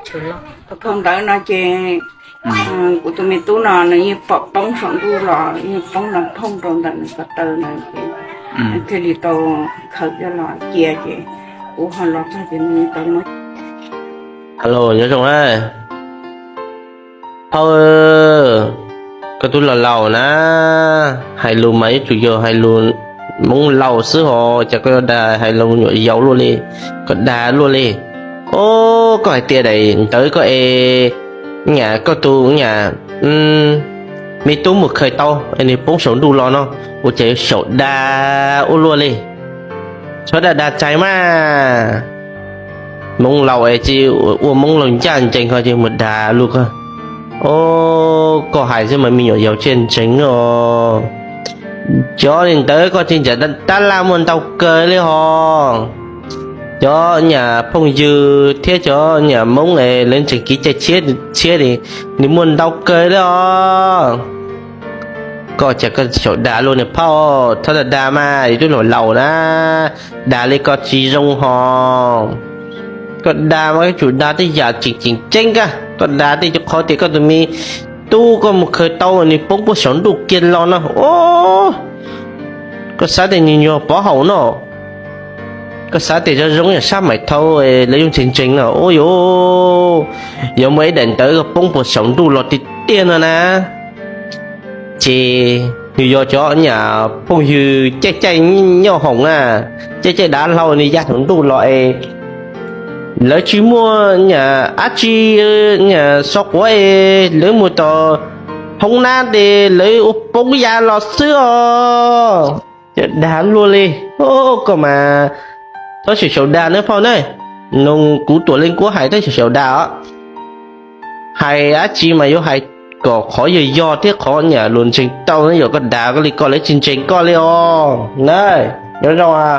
Tus phau ntawv no ces kuv tus me tub no nws yeej pom poob saum ntuj los yeej poob no phooj rau ntawm nws ko taw na, thiaj li tau khaws coj los cia ces kuv ho los txog ces nws tau muab. Alo, nyob zoo na. Phauj, koj twb laus laus na, hais lus mas yuav tsum yog hais lus Hmoob laus xwb ho, cas koj yuav dag hais lus nyuam yaus luaj li, koj dag luaj li. Os, koj hais tias daim ntawv koj es nyam koj tus nyam me tub mus khaws tau es nws poob saum ntuj los no, ua cas yuav xyaum dag ua luaj li. Txhob dag dag txaig mas. Hmoob laus es tsis ua Hmoob laus ncaj ncees ho ces mus dag luaj koj. Os, koj hais xwb mas me nyuam yaus tsis ntseeg os. Cov li ntawd koj tsis ntawm tab laj muaj ntau kawg li ho. Cov nyam phooj ywg thiab cov nyam Hmoob es lawv ntseeg kev cai tshiab tshiab li, nws muaj ntau kawg li os. Koj cas koj xyaum dag luaj niam phauj, txhob dag dag mas, yus twb laus laus na, dag li koj tsis zoo ho. Koj dag mas koj tsum dag tej yam tseem tseem ceeb kag, koj dag tej qhov tias koj tus me tub koj mus khaws tau nws poob puag saum ntuj kiag los no. Os, koj xav tias nws nyuag pov haum no, koj xav tias zoo zoo yam sab maim thau lawv yuav ntseeg ntseeg no. Ua yuav, yuav muaj ib daim ntawv koj poob puag saum ntuj los tiag tiag no na. Ces nws yog cov nyam phooj ywg caij caij nyoj hoom na, caij caij dav hlau nws ya saum ntuj los es lawv tsis muaj nyam dab tsi, nyam xo quav es lawv mus tom hoob nab ces lawv ua poob ya los xwb os. Dag luaj li. Koj mas txhob xyaum xyaum dag nawb phauj na. Noog kuv tuam leej kuab hais txhob xyaum xyaum dag os. Hais dab tsi mas yuav hais kom qhov yog yog thiab qhov nyam luag ntseeg tau na, yog koj dag koj li koj lawv tsis ntseeg koj li os na. Nyob zoo a.